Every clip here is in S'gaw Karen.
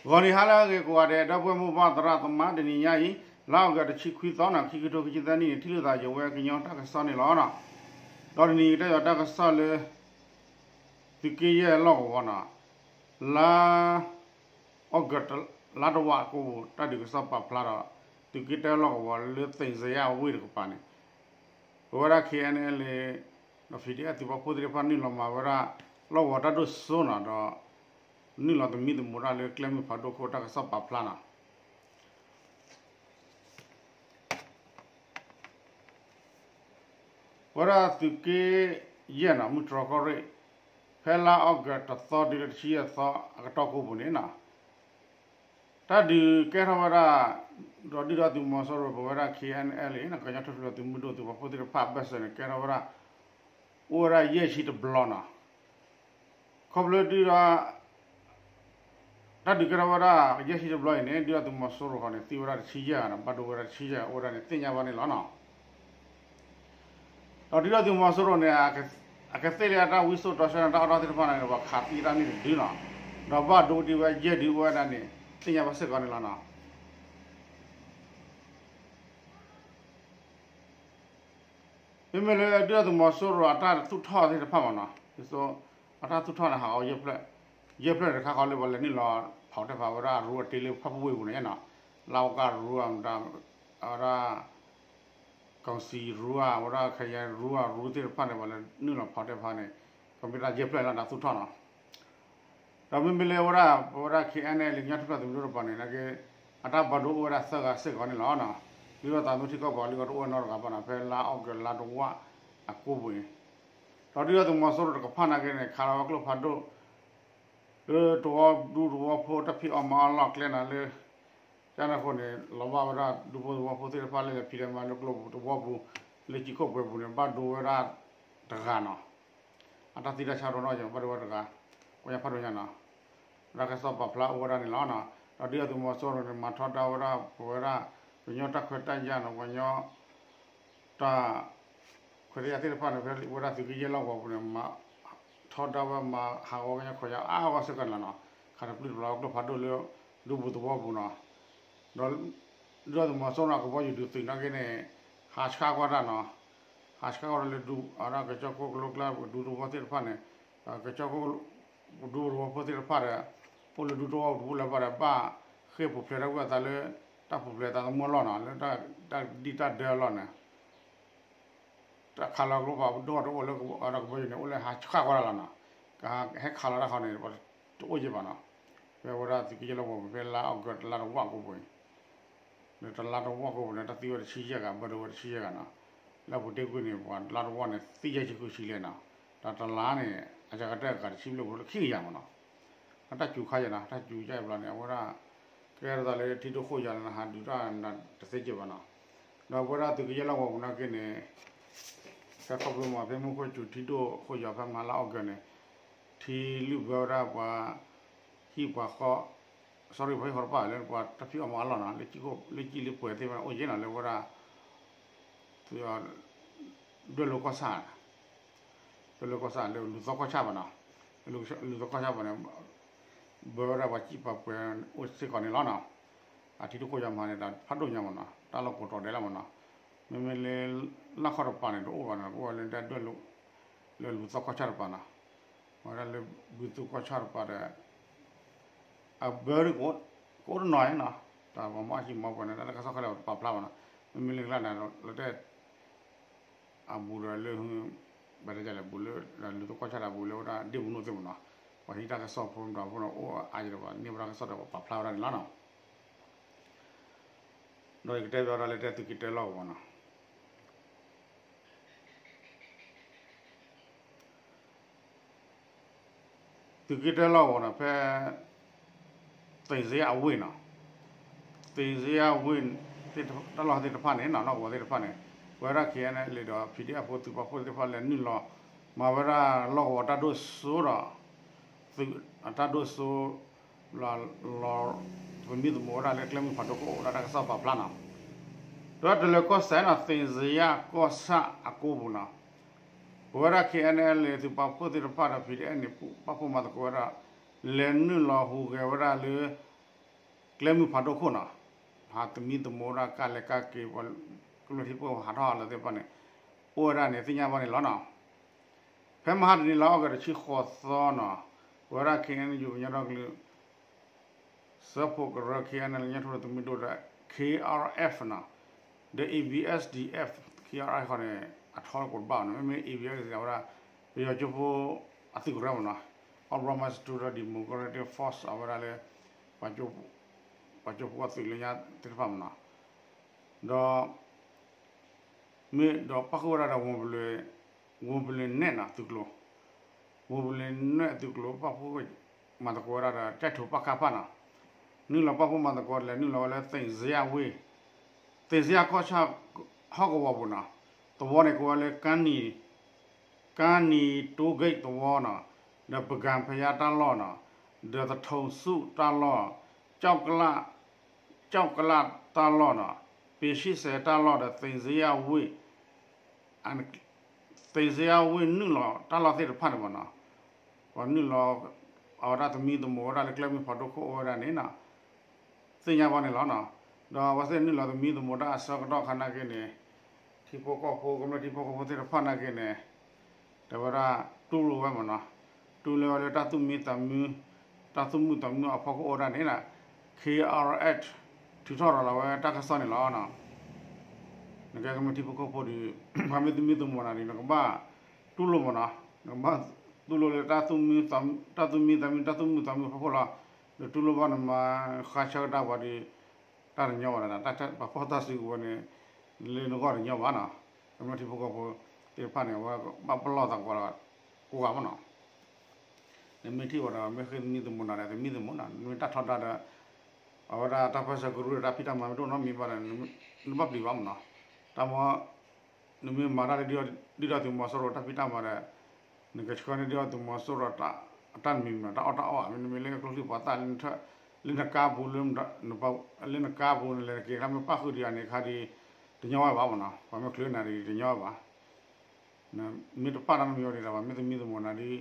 ဂီၤနံၤဟါလၢအဂ့ၤကိးဂၤဒဲး ဒီပုၢ်ဝဲၢ်မိၢ်ပၢ်သရၣ်သမါ တနံၤညါအံၤ လါအီကူးတဆံခွံသီန့ၣ် ခံကထိခံဆံသၢနံၣ်န့ၣ် ထံၣ်လိာ်သးယဝဲကညီတၢ်ကစီၣ်န့ၣ်လီၤ. ဒီးတနံၤကတဲယီၤတၢ်ကစီၣ်လၢ သုးက့ယဲၢ်လီၢ်ကဝီၤန့ၣ် လါအီကူးလါတဝာ်ကိးပူၤ တၢ်ဒုးကစီၣ်ပာ်ဖျါဒီး သုးက့တၢလီၢ်ကဝီၤလၢသ့ၣ်စယၣ်ဝ့ၢ်တကပၤန့ၣ် ပဝဲဒၣ် ခ့ၣ်အဲၣ်အန်အ့လ် ဒီး ဖံဒ့ၣ်အသုးပာ်ဖှိၣ်သ့ၣ်တဖၣ်နုာ်လီၤမၤဝဲဒၣ် လီၢ်ကဝီၤတၢ်ဒိၣ်စိန့ၣ်ဒီး နုာ်လီၤသမံသမိးတၢ်လၢကျဲမုၢ်ဖးဒိၣ်ခိၣ်တၢ်ကစီၣ်ပာ်ဖျါန့ၣ် ပဝဲဒၣ်သုးက့ယဲၢ်န့ၣ် မုၢ်တြီၢ်ကီၢ်ရ့ၣ် ဖဲလါအီကူးတသီတုၤလၢတဆံယဲၢ်သီအကတီၢ်ကိးပူၤန့ၣ် တၢ်ဒုးကဲထီၣ်ဝဲဒၣ် ဒီးဒုၣ်ဒါသုးမီၤစိရိၤ ပဝဲဒၣ် ခ့ၣ်အဲၣ်အန်အ့လ် န့ၣ် ကညီထူၣ်ဖျဲးသုးမုၢ်ဒိၣ်သုးပာ်ဖှိၣ်သ့ၣ်တဖၣ်အဘၢၣ်စၢၤန့ၣ် ကဲထီၣ်ဝဲဒၣ် အိၣ်ဝဲဒၣ်ယဲၢ်ဆံတဘျီန့ၣ် ခီဖျိဒုၣ်ဒါ တၢ်ဒုးကဲထီၣ်ဝဲဒၣ်ယဲၢ်ဆံတဘျီအံၤန့ၣ် ဒုၣ်ဒါသုးမီၤစိရိၤဃီန့ၣ် သံဝဲဒၣ်တဆံယဲၢ်ဂၤန့ၣ် ဘၣ်ဒိဝဲဒၣ်တဆံယဲၢ်ဂၤ အိၣ်ဝဲဒၣ်န့ၣ် သ့ၣ်ညါဘၣ်န့ၣ်လီၤန့ၣ် ဒီးဒုၣ်ဒါသုးမီၤစိရိၤန့ၣ် အကသ့ၣ်လၢအတၢ်ဝံစိာ်တီဆှၢန့ၣ် တၢ်အီၣ်တၢ်သ့ၣ်တဖၣ်န့ၣ် ပှၤခးသံတၢ်န့ၣ်တဒုန့ၣ် ဒီးဘၣ်ဒိဒံးဝဲယဲၢ်ဒုအိၣ်ဝဲဒၣ်န့ၣ် သ့ၣ်ညါဘၣ်စ့ၢ်ကီးန့ၣ်လီၤန့ၣ် မ့မ့ၢ်လၢဒုၣ်ဒါသုးမီၤစိရိၤအတၢ်သူၣ်ထီၣ်သ့ၣ်တဖၣ်မးန့ၣ် အတၢ်သူၣ်ထီၣ်န့ၣ် ဟးဂီၤ ယဲၢ်ဖျၢၣ်တခါဃီလၢပှၤလဲၤနုာ်လီၤ ဖီၣ်တဲာ်ဖးဝဲဒၣ်အရူအတ့လၢဖၣ်ပူၣ်ဝ့ၢ်ပူၤန့ၣ်နီၤ လၢဝကၣ်ရူ အဝဲဒၣ် ကီၢ်စံၣ်ရူဧါ ဝဲဒၣ်ခယဲၣ်ရူဧါ ရူသ့ၣ်တဖၣ်န့ၣ် ပှၤလဲၤနုာ်လီၤဖီၣ်တဲာ်ဖးန့ၣ် ကမ့ၢ်တၢ်ယဲၢ်ဖျၢၣ်လၢတၢ်သူၣ်ထီၣ်နီၤ ဒီးမ့မ့ၢ်လၢဝဲဒၣ် ပဝဲဒၣ် ခ့ၣ်အဲၣ်အန်အ့လ် ကညီထူၣ်ဖျဲးသုးမုၢ်ဒိၣ်တကပၤန့ၣ် နာ်က့ အတၢ်ဘၣ်ဒိအိၣ်ဝဲဒၣ်သၢဂၤစ့ၢ်ကီးန့ၣ်လီၤ. ဒ်သိးသးသမူထံကီၢ်ပှၤလံကီၢ်တအိၣ်ဝဲနီတဂၤဘၣ်နီၤ ဖဲလါအီကူးလါတဝာ်အကိးပူၤန့ၣ် ဒီးဒုၣ်ဒါသုးမီၤစိရိၤတကဖၣ်နာ်က့န့ၣ် ခးလီၤဝဲကျိဖးဒိၣ် လၢတဝီဒူတဝီဖိတၢ်ဖံးအီၣ်မၤအီၣ်လီၢ်ကျဲန့ၣ်လၢ ကန့ၣ်အဃိန့ၣ် လီၤဘၣ်ဝဲဒၣ်ဒူဖိသဝီဖိသ့ၣ်တဖၣ်လၢလဲၤဖံးလဲၤမၤလၢကျိပူၤတဝီပူၤ လၢကံၣ်ခိၣ်ပှဲၤပူၤန့ၣ် ဘၣ်ဒိဝဲဒၣ်တဂၤနီၤ အတၢ်သံတၢ်ဆါတအိၣ်နီတဂၤ ဘၣ်ဒိဝဲတဂၤ ကိးညါဖးဒိၣ်ညါနီၤ တၢ်ကစီၣ်ပာ်ဖျါအိၣ်ဝဲဒၣ်န့ၣ်လီၤ. ဒီးဒုၣ်ဒါသုးမီၤစိရိၤန့ၣ် မၤထီဒါဝဲဒၣ် ပဝဲဒၣ် ကညီတၢ်ခွဲးတၢ်ယာ်နီၤ ကညီ တၢ်ခွဲးတၢ်ယာ်သ့ၣ်တဖၣ်န့ၣ် ဖဲဝဲဒၣ်သုးက့ယဲၢ်လီၢ်ကဝီၤပူၤန့ၣ် မၤထီဒါဝဲ မၤဟးဂီၤကညီခိၣ်ယါအါဂီၢ်စ့ၢ်ကီးန့ၣ်လီၤနီၤ. ခးတပျုၢ်တပျီၤကျိဖးဒိၣ်လၢ ဒူပူၤသဝီပူၤနီၤ. ဒီး ဒုၣ်ဒါသုးမီၤစိရိၤန့ၣ် အကဘီယူၤဒုးသုးနာ်က့န့ၣ် ဟးဆှၣ်ကွၢ်တၢ်နီၤ. ဟးဆှၣ်ကွၢ်တၢ်လၢဒူ အဝဲဒၣ်ကစၢၢ်ခိၣ်ကလိကျါ ဒူသဝီသ့ၣ်တဖၣ်န့ၣ် ကစၢၢ်ခိၣ် ဒူသဝီဖိသ့ၣ်တဖၣ်ဒီး အိၣ်လၢဒူသဝီပူၤလၢၤဘၣ်ဒီး ဘၣ်ဃ့ၢ်ပူၤဖျဲးတၢ်ဝံသးလၢ တၢ်ပူၤဖျဲးသးသမူအလီၢ်နီၤ လၢတၢ်ဒံၣ်တၢ်ဒၢအလီၢ်န့ၣ် တၢ်ခးလီၤကျိဖးဒိၣ်တအိၣ်လၢ အဝဲဒၣ်ကဘီယူၤန့ၣ် အိၣ်လၢဟးဆှၣ်ကွၢ်တၢ်လီၤနီၤ. ကဟဲခးလီၤတၢ်ဃီန့ၣ် တအိၣ်ယံၤဘၣ်နီၤ. ဖဲဝဲဒၣ်သုးက့ယဲၢ်လီၢ်ကဝီၤပူၤ ဖဲလါအီကူးတလါတဝာ်ကိးပူၤန့ၣ် လၢတလါတဝာ်ကိးပူၤန့ၣ် တၢ်သံဝဲတဆံယဲၢ်ဂၤ ဘၣ်ဒိဝဲတဆံယဲၢ်ဂၤနီၤ. လၢအပူၤတ့ၢ်ကွံာ်န့ၣ် ပှၤတလါတဝာ်န့ၣ် သံယဲၢ်ဆံဃုဆံလဲၣ်နီၤ. ဒီးတလါန့ၣ် အစှၤကတၢၢ်အဂၤတဆံဘျဲၣ်ဖိလၢခံကယၤမးနီၤ. အတၢ်စူၤခါယဲၢ်နီၤ တၢ်စူၤယဲၢ်ဘျီန့ၣ် အဝဲဒၣ် ကဲထီၣ်သးလၢထံဒိၣ်ဃိၣ်ယၤန့ၣ် ဟးဒုးတၢ်တသ့က့ၤဘၣ်နီၤ. ဒီးပဝဲဒၣ်သုးက့ယဲၢ်လီၢ်ကဝီၤပူၤနာ်က့န့ၣ် ဖဲခီဖျိမး ဖဲမူခိၣ်စူၤထံဒိၣ်ဃိၣ်ယၤ ဖဲမဟါလါအီကူးန့ၣ် ထံလုၢ်ဘၢဝဲဒၣ်ပှၤ ဟံၣ်ပှၤဃီ sorry ပှၤဟံၣ်ဃီတဖၣ်လၢပှၤတၢ်ဖံးအီၣ်မၤအီၣ်လီၢ်နီၤ လၢကံၣ်လၢပှဲၤသ့ၣ်တဖၣ်န့ၣ် အိၣ်ယဲၢ်နီၤ လၢဝဲဒၣ် ဒွဲၣ်လိၤကီၢ်ဆၣ် ဒွဲၣ်လိၤကီၢ်ဆၣ်လၢလူၤသီကီၢ်ဆၣ်ဘၣ်နီၤ လူၤသီကီၢ်ဆၣ်ဘၣ်န့ၣ် ဘၢဝဲဒၣ်ပှၤကံၣ်ပှၤပှဲၤအိၣ်စ့ၢ်ကီးန့ၣ်လီၤနီၤ. အထံဒိၣ်ဃိၣ်ယၤမဟါန့ၣ် တၢ်ဖးဒိၣ်ညါမးနီၤ တၢ်လီၢ်ကိးတီၤဒဲးလီၤမးနီၤ. မ့မ့ၢ်လၢ လၢ်ခီၣ်တပၤန့ၣ် တအိၣ်ဘၣ်နီၤ ကအိၣ်ဝဲလၢတၢ်ဒွဲၣ်လိၤ လၢလူၤသီကီၢ်ဆၣ်တပၤနီၤ. ဝဲဒၣ်လၢဘုသူကီၢ်ဆၣ်တပၤဒီး အဘၢဒ် ကအိၣ်တနီၤနီၤ တၢ်ပှၤမၤအီၣ်ကံၣ်မၤပှဲၤန့ၣ် တၢ်ကစီၣ်ခဲလၢာ်ပာ်ဖျါဘၣ်နီၤ. မ့မ့ၢ်လၢကျါန့ၣ် လၢတဲ အဘူးဒီးလၢ ဘၣ်တလဲၣ်ဘူးလၢ လူၤသီကီၢ်ဆၣ်တၢ်ဘူးလၢဝဲဒၣ်ဒ့ပူၤနိၣ်သ့ၣ်မးနီၤ. ပှၤဟံးတၢ်ကစီၣ်ဖိမတၤဖိန့ၣ် အိၣ်အါယံၤဒီးပှၤန့ၢ်ဘၣ်တၢ်ကစီၣ်ဒီးပှၤပာ်ဖျါဝဲဒၣ်န့ၣ်လီၤနီၤ. ဒီးယကတဲဘၣ်ဒၣ်လၢတဲသုးက့တၢလီၢ်ကဝီၤနီၤ. သုးက့တၢလီၢ်ကဝီၤန့ၣ် ဖဲ သ့ၣ်စ့အဝ့ၢ်နီၤ, သ့ၣ်စ့အဝ့ၢ် တၢ်လီၢ်သ့ၣ်တဖၣ်န့ၣ်နီၤ လီၢ်ကဝီၤသ့ၣ်တဖၣ်န့ၣ် ပဝဲဒၣ် ခ့ၣ်အဲၣ်အန်အ့လ် ဒီး ပီၣ်ဒီအ့ၣ်အၣ် သုးပာ်ဖှိၣ်သ့ၣ်တဖၣ်လဲၤနုာ်လီၤ မၤဝဲဒၣ်လီၢ်ကဝီၤတၢ်ဒိၣ်စိဒီး သုးအတၢ်ဒိၣ်စိ လီၤ လီၤ သမံသမိးဝဲဒၣ်လၢကျဲမုၢ်ဖးဒိၣ်ကအိၣ်ဝဲဒၣ်တၢ်ကစီၣ်ပာ်ဖျါနီၤ. ဒီးတလၢၤကီၢ်စဲၣ်နီၤ သ့ၣ်စ့ယၣ်ကီၢ်ဆၣ်အကိပူၤနီၤ ပဝဲဒၣ် ခ့ၣ်အဲၣ်အန်အ့လ် သုးပာ်ဖှိၣ်သ့ၣ်တဖၣ်ဒီး ပီၣ်ဒီအ့ၣ်န့ၣ် ပာ်ဖှိၣ်မၤသကိးဝဲဒၣ် လဲၤနုာ်လီၤဟူးဂဲၤဝဲဒၣ်လၢ ကျဲမုၢ်ဖးဒိၣ်ခိၣ်နီၤ, ဟးသမံသမိးဒၣ်ကါလဲၤကါက့ၤ ပှၤကမျၢၢ်ထံဖိကီၢ်ဖိဟးထီၣ်ဟးလီၤသ့ၣ်တဖၣ်န့ၣ် အိၣ်ဝဲဒၣ်န့ၣ် သ့ၣ်ညါဘၣ်န့ၣ်လီၤနီၤ. ဖဲမဟါတနံၤလါအီကူး တဆံဃိးသီနီၤ, ပဝဲဒၣ် ခ့ၣ်အဲၣ်ယူၣ် ကညီဒီကလုာ် စၢဖှိၣ်ကရၢ ခ့ၣ်အဲၣ်ယူၣ် ကညီထူၣ်ဖျဲးသုးမုၢ်ဒိၣ်ဒီး ခ့ၣ်အါအါအ်ဖ် နီၤ, ဒီး အ့ၣ်ဘံၣ်အ့ၣ်စဒီးအ့ၣ်ဖ် ခ့ၣ်အါအါအ်ဖ် ဃီန့ၣ် အထီကီးတဘၣ်နီၤ, မ့မ့ၢ် အ့ၣ်ဘံၣ်အ့ၣ်စဒီးအ့ၣ်ဖ် ဝဲဒၣ် ပယီၤကၠိဖိအသုးကရၢမ့ၢ်နီၤ, All Burma Student Democratic Force အဝဲဒၣ်လၢ ပှၤကၠိဖိအသုးလၢညါသ့ၣ်တဖၣ်မ့ၢ်နီၤ, ဒီး မ့ၢ်ဒီးပၣ်ဃုာ်ဝဲဒၣ်ဒီး ဝူၤပလ့ၤနဲၣ်နီၤ သုးကျိၤ, ဝူၤပလ့ၤနဲၣ်သုးကျိၤ ပၣ်ဖှိၣ်မၤသကိးဝဲဒၣ်ဒီး ကၠဲၣ်ထိးပၣ်ခါဖၣ်နီၤ, နုာ်လီၤပၣ်ဖှိၣ်မၤသကိးလဲၤနုာ်လီၤဝဲလၢ သ့ၣ်စယၣ်ဝ့ၢ်, သ့ၣ်စယၣ်ကီၢ်ဆၣ်ဟီၣ်ကဝီၤပူၤနီၤ, သဝီန့ၣ်ကိးဝဲလၢ ကါနံၤတိဂ့ၢ်သဝီနီၤ, ဒီးပကၣ်ဖယါတၢ်လီၢ်နီၤ, ဒီးသထိးဆူၣ်တၢ်လီၢ်, ကၠီကလၣ်, ကၠီကလၣ်တၢ်လီၢ်နီၤ, ပ့ၤဆံၣ်စဲးတၢ်လီၢ်ဒီး သ့ၣ်စယၣ်ဝ့ၢ် သ့ၣ်စယၣ်ဝ့ၢ်နုာ်လီၤတၢ်လီၢ်သ့ၣ်တဖၣ်န့ၣ်မ့ၢ်နီၤ, ပှၤနုာ်လီၤ အဝဲဒၣ်သမံသမိးဝဲဒၣ်လၢကျဲမုၢ်ဖးဒိၣ်ခိၣ်အိၣ်ဝဲဒၣ်န့ၣ်နီၤ, သ့ၣ်ညါဘၣ်န့ၣ်လီၤနီၤ, ဒီးအဝဲသ့ၣ်နုာ်လီၤသမံသမိးတၢ်အဆၢကတီၢ်ခါနာ်က့န့ၣ်, ထံဖိကီၢ်ဖိ ကမျၢၢ်ထံဖိကီၢ်ဖိသ့ၣ်တဖၣ်နာ်က့န့ၣ် တဲဝဲဒၣ် တူၢ်လိာ်ဝဲမ့ၢ်နီၤ, တူၢ်လိာ်ဝဲလၢတၢ်သူၣ်မံသးမုာ်, တၢ်သူၣ်မုာ်သးမုာ်အဖီခိၣ်အိၣ်ဝဲဒၣ်န့ၣ်နီၤ, ခ့ၣ်အါအါအ်ဖ် ထုးထီၣ်ရၤလီၤဝဲတၢ်ကစီၣ်န့ၣ်လီၤနီၤ, နကဲကမျၢၢ်ထံဖိကီၢ်ဖိဒီး ပှၤမ့ၢ်သမံသမိးနၤဒီး နကဘၣ်တူၢ်လိာ်မ့ၢ်နီၤ, နကဘၣ်တူၢ်လိာ်လၢ တၢ်သူၣ်မံသးမုာ် တၢ်သူၣ်မံသးမုာ်အဖီခိၣ်လီၤ, နတူၢ်လိာ်ဘၣ်နမၤဃါဆၢကဒါပှၤဒီး တၢ်တညီဘၣ်ဒီး ပှၤဖီၣ်တၢ်စုကဝဲၤန့ၣ် လၢနဂီၢ်တညီဘၣ်နီၤ, ကမျၢၢ်ထံဖိကီၢ်ဖိသ့ၣ်တဖၣ်န့ၣ် အဝဲဘၣ်ပလီၢ်သးကိးဂၤမ့ၢ်နီၤ, နမ့ၢ်ထံၣ်ဝဲဒီး မ့ၢ်ဃ့သမံသမိးနၤဒီး သမံသမိးနီၤ, နမ့ၢ်တၢ်ထီဒါဒီး အဝဲဒၣ်တၢ်ပၢၢ်ဆၢကရူၢ်ဒီးတၢ်ဖံးတၢ်မၤမ့ၢ်တအိၣ်နီတမံၤဘၣ်ဒီး နဘၣ်ပျံၤဘၣ်မ့ၢ်နီၤ, တၢ်မ့ၢ် နမ့ၢ်မၤတၢ်လၢ ဒုၣ်ဒါသုးမီၤစိရိၤတၢ်ဖံးတၢ်မၤဒီး နကဆှၢန့ၢ်ဒုၣ်ဒါသုးမီၤစိရိၤအတၢ်တမံၤမ့ၢ်နီၤ, တၢ်အီၣ်တၢ်အီၣ်ဧါ, မ့တမ့ၢ်လၢကျိချံမျိာ်သၣ်လၢနကါပူၤ လၢနကါပူၤန့ၣ် လဲၤတက့ၤ တၢ်မ့ၢ်ပၣ်ဃုာ်ဒံးအန့ၣ်ခါဒီး တညီဝဲဘၣ်မ့ၢ်နီၤ, ပှၤမ့ၢ်ချုးနၤဒီးတညီဝဲဘၣ်, မ့ၢ်တပာ်တၢ်နီတမံၤဝဲဒံးဒီး ပှၤမ့ၢ်သမံသမိးနၤဒီး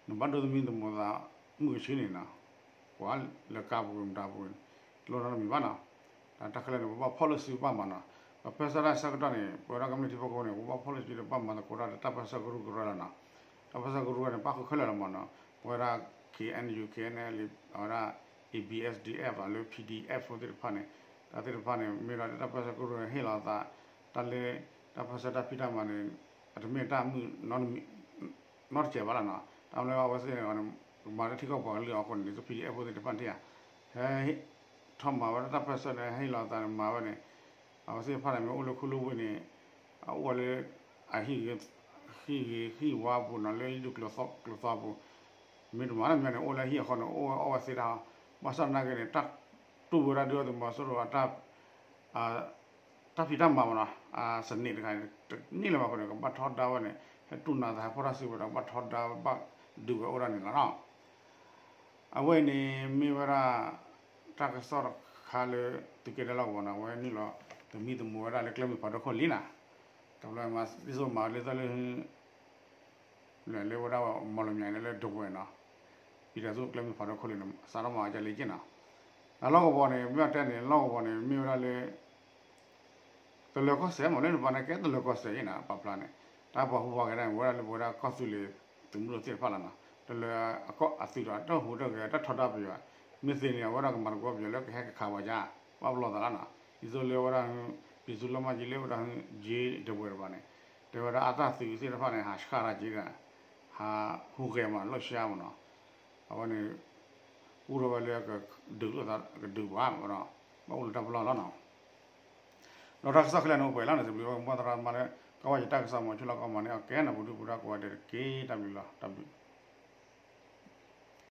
နဘၣ်ဒိသမံသမိးသး မုၢ်ကဆ့န့ၣ်နီၤ, ပှၤလၢကါပူၤမတၤပူၤန့ၣ် တလိၣ်နီတမံၤဘၣ်နီၤ, တၢ်ခဲလၢာ်န့ၣ် ပဘၣ်ဖီၣ်လိာ်စုပာ်မၤနီၤ, ပပၢၢ်ဆၢတၢ်ဆၢကတီၢ်န့ၣ် ပဝဲဒၣ်ကမျၢၢ်ထံဖိကီၢ်ဖိန့ၣ် ပဘၣ်ဖီၣ်လိာ်စုဒီးပာ်မၤသကိးတၢ်ဒီးတၢ်ပၢၢ်ဆၢကရူၢ်ကရၢလီၤနီၤ, တၢ်ပၢၢ်ဆၢကရူၢ်ကရၢန့ၣ် ပၣ်ဃုာ်ခဲလၢာ်လီၤမ့ၢ်နီၤ, ပဝဲဒၣ် ခ့ၣ်အဲၣ်ယူၣ် ခ့ၣ်အဲၣ်ယူၣ် အဝဲဒၣ် အ့ၣ်ဘံၣ်အ့ၣ်စဒီးအ့ၣ်ဖ် လၢ ပီၣ်ဒီးအ့ၣ်ဖ် သ့ၣ်တဖၣ်န့ၣ်, တၢ်သ့ၣ်တဖၣ်န့ၣ် မ့ၢ်ဒီးတၢ်ပၢၢ်ဆၢကရူၢ်ဟ့ၣ်လီၤသး တၢ်လၢ တၢ်ပၢၢ်ဆၢတၢ်ဖံးတၢ်မၤန့ၣ် အတမ့ၢ်တၢ်မုာ်နီတစဲးဘၣ်လီၤနီၤ, တၢ်မ့ၢ်လၢအဝဲသ့ၣ်န့ၣ် ကမၤလၢထံကီၢ်ပှၤကလုာ်အဃိန့ၣ် ဒ်သိး ပီၣ်ဒီးအ့ၣ်ဖ် သ့ၣ်တဖၣ်န့ၣ်ဧါ, ဟဲထီၣ်မၤဝဲဒၣ်တၢ်ပၢၢ်ဆၢန့ၣ် ဟ့ၣ်လီၤသးန့ၣ်မၤဝဲန့ၣ်, အဝဲသ့ၣ်တဖၣ်န့ၣ် မ့ၢ်အိၣ်လၢခူလၢဝ့ၢ်န့ၣ် အအိၣ်ဝဲလၢ အဟံၣ်ဂ့ၤ ဟံၣ်ဂ့ၤဟံၣ်ဝါပူၤနီၤ လၢဟံၣ်ဒူၣ်ကျိၤသီပူၤ, မ့ၢ်တမၤတၢ်မ့ၢ်န့ၣ် အိၣ်လၢဟံၣ်အဃိန့ၣ် အိၣ်ဝဲအီၣ်ဝဲသ့တၢ်, ဘၣ်ဆၣ်သနာ်က့န့ၣ် တၢ်တူၢ်ဝဲဒၣ်ဒုၣ်ဒါသုးမီၤစိရိၤအတၢ် တၢ်ဖံးတၢ်မၤမ့ၢ်နီၤ အစနစ်တခါန့ၣ် တန့ၢ်လၢၤဘၣ်အဃိန့ၣ် ကဘၣ်ထီဒါဝဲန့ၣ် ဟဲတူၢ်နးသးဟဲဖီၣ်တၢ်စုကဝဲၤဒီး ဘၣ်ထီဒါဘၣ်ဒုးဝဲအိၣ်ဒၣ်န့ၣ်လီၤနီၤ. အဝဲအံၤန့ၣ် မ့ၢ်ဝဲဒၣ် တၢ်ကစီၣ်တခါလၢ သုးက့တၢလီၢ်ကဝီၤန့ၣ် အဝဲနုာ်လီၤသမံသမိးဝဲဒၣ်လၢကျဲမုၢ်ဖးဒိၣ်ခိၣ်လံနီၤ. တဘျီမၤသံစိမၤလၢသၢလၢ လၢဝဲဒၣ်မီၢ်လမၠဲၤန့ၣ်လၢဒဝဲၢ်နီၤ, ပံၤတၢ်သူကျဲမုၢ်ဖးဒိၣ်ခိၣ်လံန့ၣ် စးထီၣ်မၤဝဲကလ့က့နီၤ. လီၢ်ကဝီၤန့ၣ် မ့ၢ်အတဲန့ၣ် လီၢ်ကဝီၤန့ၣ် မ့ၢ်ဝဲဒၣ်လၢ တလၢၤကီၢ်စဲၣ်မ့ၢ် လၢနပၤန့ၣ်ကဲတလၢၤကီၢ်စဲၣ်အံၤနီၤ ပာ်ဖျါန့ၣ် တၢ်ပာ်ဟူးပာ်ဂဲၤဒၣ်န့ၣ် ဝဲဒၣ်လၢပဝဲဒၣ်ကီၢ်သူလ့ၤသုးမုၢ်ဒိၣ်သ့ၣ်တဖၣ်လီၤနီၤ. တလၢၤအကီၢ်အသုးဒီး တၢ်ဟူးတၢ်ဂဲၤတၢ်ထီဒါပယီၤ မ့ၢ်သ့န့ၣ် အဝဲဒၣ်ကမၤသကိးပယီၤလၢကဟဲကခးပှၤကါ ဘၣ်ပလီၢ်သးလီၤနီၤ. ဒ်သိးလၢဝဲဒၣ် ပံၤသူလီၢ်မၢ်က့လၢဝဲဒၣ် ကၠ့ဒဝဲၢ်တပၤန့ၣ် တဲဝဲဒၣ်အတၢ်သုးသ့ၣ်တဖၣ်န့ၣ် ဟးဆှၣ်တၢ်က့ဒီး ဟးဟူးဂဲၤမးလီၤဆှါမးနီၤ. အဝဲန့ၣ် အိၣ်ဒီးဝဲလၢကဒုးလိာ်သး ကဒုးဘၣ်မးနီၤ ဘၣ်အိၣ်လၢတၢ်ပလီၢ်လီၤနီၤ. ဒီးတၢ်ကစီၣ်ခဲလၢာ်န့ၣ် အိၣ်ပှဲၤလီၤန့ၣ် စံးဘျုးဝဲကမျၢၢ်သရၣ်သမါလၢ ကဝၢ်ယတၢ်ကစီၣ်မၤဆူၣ်လီၤကီမၤန့ၢ်အီၤကဲနီၤ ပူၤဒုပူၤဒါကိးဂၤဒဲးတက့ၢ် တၢ်ဘျုးလီၤ တၢ်ဘျုး